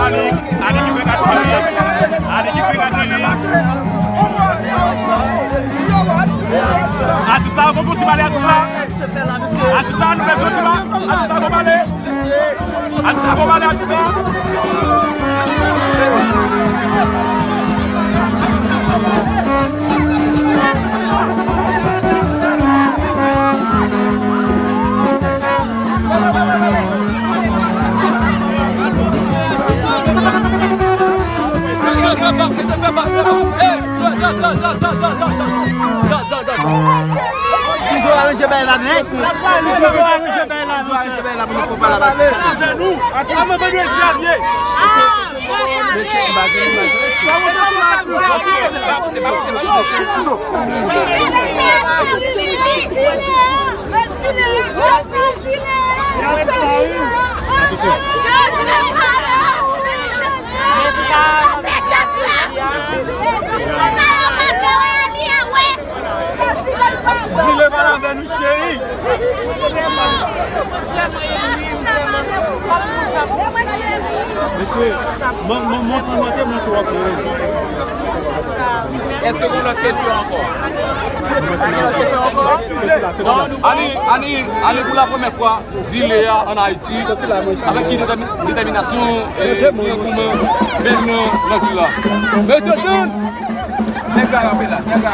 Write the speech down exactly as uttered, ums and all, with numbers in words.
Atis la, bon, bon, ti pale atis la. Atis la, nou bezwen ti pale. Atis la, bon, pale. Atis la, bon, pale, atis la. Tizou aranje bay la nèt. Tizou aranje bay la nèt. Tizou aranje bay la pou nou konpa la. Atis la mwen mande Xavier. Mesye ki bagay. Tizou. Zile pa la vè nou cheri. Mesye, mwen, mwen, mwen, mwen te montre w ap jere. Èske gen lòt kesyon ankò? Gen lòt kesyon ankò? Non, nou bon. Ani, ani, ani pou la premyè fwa, zile a ann Ayiti, avèk ki detèmi-, detèminasyon, e, ki an kouman, menm nan, nan vil la. Mesye John! Nèg la, l ap la, nèg la.